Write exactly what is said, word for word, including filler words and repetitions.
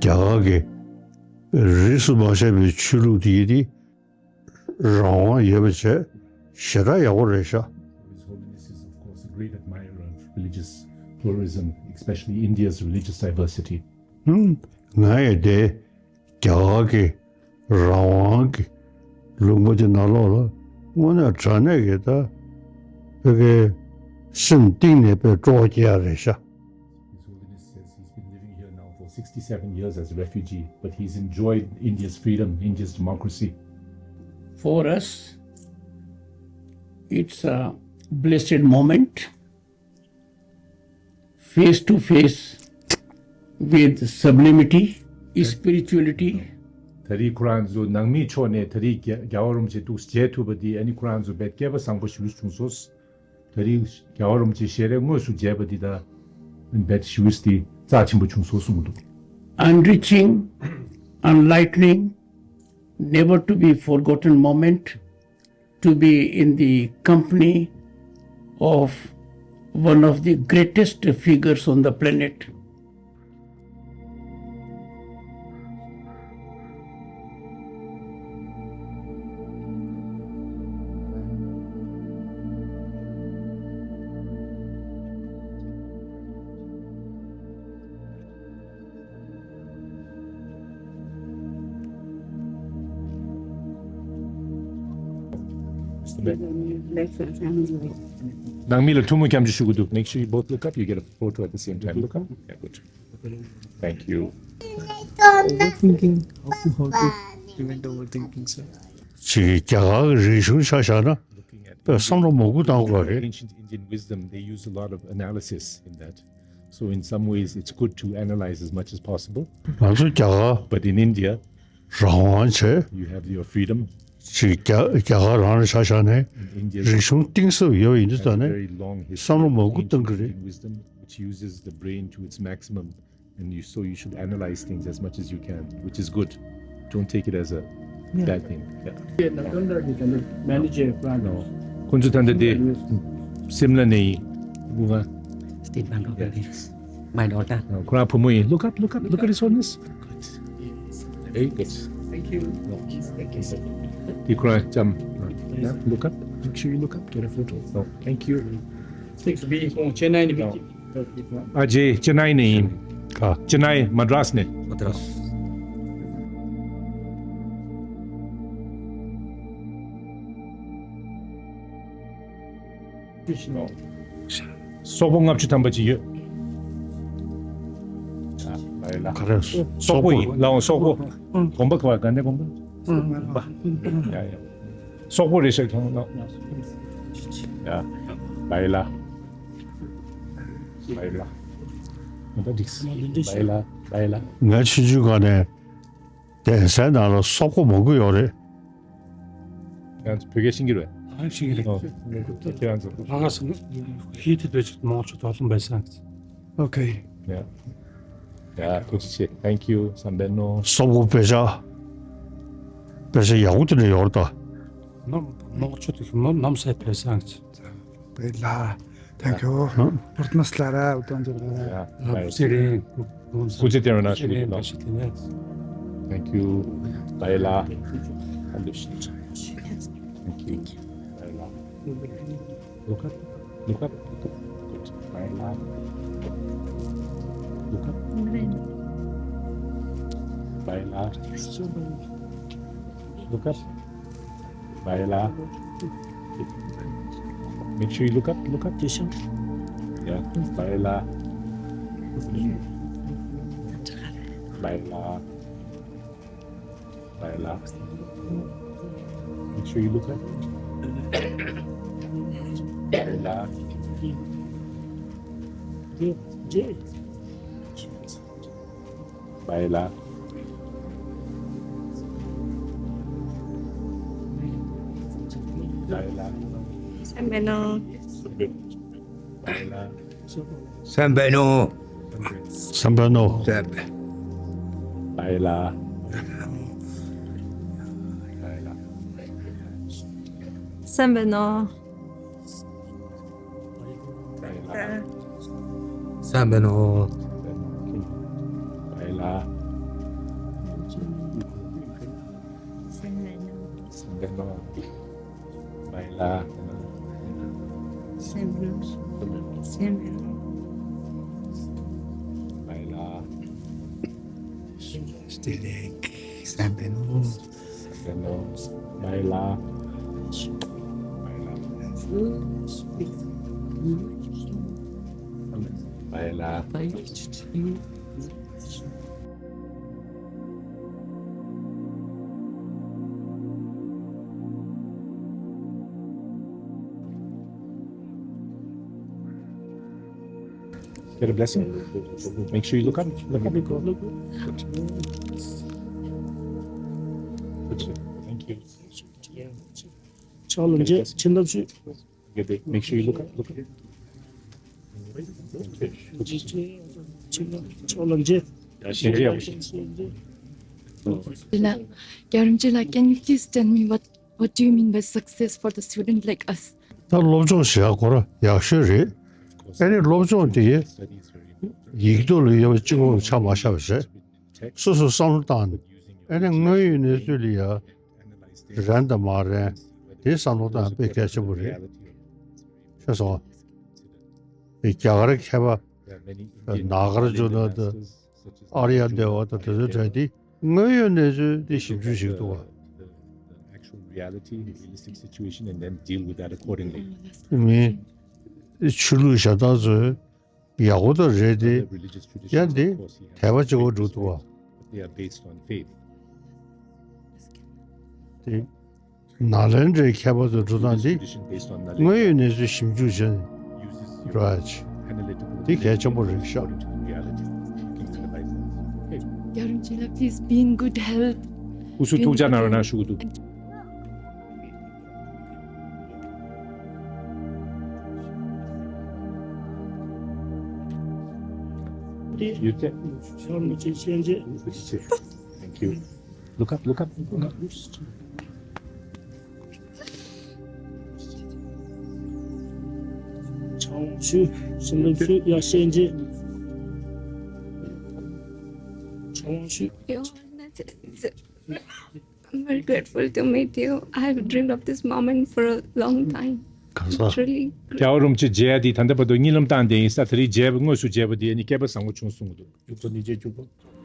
རྒྱ་གར་གྱི་རིས་སུ་མ་ཆད་པའི་ཆོས་ལུགས་དེ་ཡི་དེ་རང་དབང་ཡོད་པ་བྱས་ཞེ་དྲག་ཡག་པོ་རེད་ཤག His Holiness is, of course, a great admirer of religious pluralism, especially India's religious diversity. ཧུམ། ང་ཡི་དེ་རྒྱ་གར་གྱི་རང་དབང་གི་ལུང་པ་དེ་ནང་ལོགས་ལ་དངོས་གནས་དྲང་གནས་ཀྱི་ད་བོད་སྐད་སེམས་གཏིང་ནས་དཔེ་སྤྲོ་བ་སྐྱེ་ཡ་རེད་ཤག His Holiness says he's been living here now for sixty-seven years as a refugee, but he's enjoyed India's freedom, India's democracy. For us, it's a blessed moment, face to face with sublimity, spirituality. ད་རེས་ཁོ་རང་ཚོ་ནང་མིའི་ཕྱོགས་ནས་ད་རེས་རྒྱལ་རྒྱལ་བ་རིན་པོ་ཆེ་ཐུགས་མཇལ་ཐུབ་པ་འདི་ཨ་ནི་ཁོ་རང་ཚོ་རྦད་སྐལ་པ་བཟང་པོ་ཞིག་བྱུང་སོང་། ད་རེས་རྒྱལ་བ་རིན་པོ་ཆེ་ཞལ་རས་དངོས་སུ་མཇལ་བ་འདི་ད་རྦད་ཞུས་ཏེ་རྩ་ཆེན་པོ་བྱུང་སོང་གསུངས་འདུག Enriching, enlightening, never to be forgotten moment to be in the company of one of the greatest figures on the planet. ནང་མི་ལ་ཐུགས་མོ་སྐྱབས་འཇུག་ཞུ་གི་འདུག Make sure you both look up, you get a photo at the same time. Look up. Yeah, good. Thank you. Overthinking, how to, how to prevent overthinking, sir? ཅིག་རྒྱ་གར་གྱི་རིག་གཞུང་ཆ་བཞག་ན་དཔེ་བསམ་བློ་མང་པོ་བཏང་དགོས་རེད། Ancient Indian wisdom, they use a lot of analysis in that. So in some ways, it's good to analyze as much as possible. ང་ཚོ་རྒྱ་གར་But in India, རང་དབང་བྱས། You have your freedom. ཅིག་རྒྱ་རྒྱ་གར་རང་ལ་ཆ་བཞག་ནས་རིག་གཞུང་གཏིང་ཟབ་ཡོད་པ་ཡིན་དུས་ད་ནས་བསམ་བློ་མང་པོ་གཏང་གི་རེད། Wisdom, which uses the brain to its maximum, and you, so you should analyze things as much as you can, which is good. Don't take it as a bad thing. Yeah. Manage a plan. No. ཁོང་ཚོ་ད་ལྟ་དེ་སིམ་ལ་ནས་ཡིན། སྟེ་Bangalore ནས། My daughter. ཁོ་རང་བུ་མོ་ཡིན། Look up, look up, look at his holiness. Very good. Thank you. Thank you, sir. དེ་ཁོ་རང་ལྕམ། Yeah, look up. Make sure you look up. Get a photo. No, thank you. Six B ཁོང་ཅེ་ནའི་ནས་མི་ཨ་ཇེ་ཅེ་ནའི་ནས་ཡིན། ཨ། ཅེ་ནའི་མ་དྲཱས་ནས། མ་དྲཱས། སོག་པོ་ལྔ་བཅུ་ཐམ་པ་ཅིག་ཡོད། ག་རེ། སོག་པོ་ཡིན་ལའོ། སོག་པོ། དགོན་པ་ག་བ། ག་འདྲ་དགོན་པ། ཡ་ཡ། སོག་པོ་རེད་ཤག་ཁྱོད་ལ། ཡ། བའི་ལ། བའི་ལ། བའི་ལ། བའི་ལ། ང་ཆུང་ཆུང་སྒང་ནས་གདན་སའི་ནང་ལ་སོག་པོ་མང་པོ་ཡོད་རེད། ཁྱེད་རང་ཚོ་བོད་སྐད་ཤེས་ཀྱི་རེད། ཨ། ཤེས་ཀྱི་རེད། ཨོ། ཁྱེད་རང་ཚོ། ང་ང་སང་ཧི་ཐི་བེད་ཆུ་མང་ཆུ་དོ་ལུང་བའི་སང་། Okay. Yeah. Yeah, ཐུགས་རྗེ་ཆེ། Thank you. བསམ་པའི་ནོ། སོག་པོ་དཔེ་ཆ། དཔེ་ཆ་ཡག་པོ་དེ་འདྲ་ཡོད་རེད་ད། ནམ་མང་ཆུ་དེ་ནམ་ནམ་སའི་བེད་སང་། བའི་ལ། Thank you. ཧུར་ཐག་སླར་ར་འོ་དང་འཇོག་ར། Yeah, nice. སྐུ་ཚེ་རིང་། སྐུ་ཚེ་བརྟན་པའི་ནང་བཞུགས་གནང་། Thank you. བའི་ལ། Thank you. བའི་ལ། Look up. Look up. Look up. Good. བའི་ལ། Look up. བའི་ལ། Look up. བའི་ལ། Make sure you look up, look up. Yeah, བའི་ལ། བའི་ལ། བའི་ལ། Make sure you look up. བའི་ལ། བའི་ལ། བའི་ལ། བསམ་པའི་ནོ། བའི་ལ། བསམ་པའི་ནོ། བསམ་པའི་ནོ། བསམ་པའི། བའི་ལ། བའི་ལ། བསམ་པའི་ནོ། བསམ་པའི་ནོ། བའི་ལ། Sembeno. Baila. Sembeno. Sembeno. Baila. Still, sembeno. Sembeno. Baila. Baila. Baila. Get a blessing. Make sure you look up. Look up. Look up. Good. Thank you. ཕྱག་ལ་མཇལ། བྱིན་རླབས་ཞུ། Get the, make sure you look up. Look up. ཕྱག་ལ་མཇལ། རྒྱལ་བ་རིན་པོ་ཆེ་ལགས། Can you please tell me what, what do you mean by success for the student like us? ད་སློབ་སྦྱོང་བྱེད་ཡག་ཁོ་རང་ཡག་ཤོས་རེད། ཨ་ནི་སློབ་སྦྱོང་དེ་ཡིག་ཐོག་ལ་ཡོད་པ་གཅིག་པོ་ཆ་མ་བཞག་པ་བྱས། སོ་སོ་བསམ་བློ་བཏང་ནས་ཨ་ནི་དངོས་ཡོད་གནས་ཚུལ་ལ་ཡ་རན་དང་མ་རན་དེ་བསམ་བློ་བཏང་དཔེ་གལ་ཆེན་པོ་རེད། ཤེས་སོང་། དེ་རྒྱ་གར་མཁས་པ་ནཱ་གར་ཇུ་ན་དང་ཨར་ཡ་དེ་བ་དང་དེ་ཚོའི་གྲས་དེ་དངོས་ཡོད་གནས་ཚུལ་དེ་ཞིབ་འཇུག་བྱེད་འདུག་བ། The actual reality, realistic situation, and then deal with that accordingly. མི་ཆོས་ལུགས་གཞན་དག་ཚོས་ཡག་པོ་དང་རེད་དེ། ཡང་དེ་དད་པ་གཅིག་པོ་འགྲོ་འདུག་བ། They are based on faith. དེ་ནཱ་ལེནྡྲའི་མཁས་པ་ཚོའི་འགྲོ་སྟངས་འདི་དངོས་ཡོད་གནས་ཚུལ་ཞིབ་འཇུག་བྱས་ནས་འགྲོ་ཡ་ཆེ། འདི་གལ་ཆེན་པོ་རེད་ཤག་རྒྱལ་བ་རིན་པོ་ཆེ་ལགས། Please be in good health. སྐུ་གཟུགས་ཐུགས་ཅག་གནང་རོགས་གནང་ཞུ་གི་འདུག You take. Thank you. Look up, look up, look up. ཕྱག་དབང་ཞུ། བྱིན་རླབས་ཞུ། ཡར་བཞེངས་བྱས། ཕྱག་དབང་ཞུ། Yo, that's it. That's it. I'm very grateful to meet you. I have dreamed of this moment for a long time. གང་ཟག It's really རྒྱལ་བ་རིན་པོ་ཆེ་མཇལ་ཡ་དེ་ད་ལྟ་བར་དུ་གཉིད་ལམ་བཏང་བསྡད་ཡིན་ས། དེ་རིང་མཇལ་བ་དངོས་སུ་མཇལ་བ་དེ་ནི་སྐལ་པ་བཟང་པོ་བྱུང་གསུང་གི་འདུག་བཅུ་གཉིས་བཅུ་གཉིས།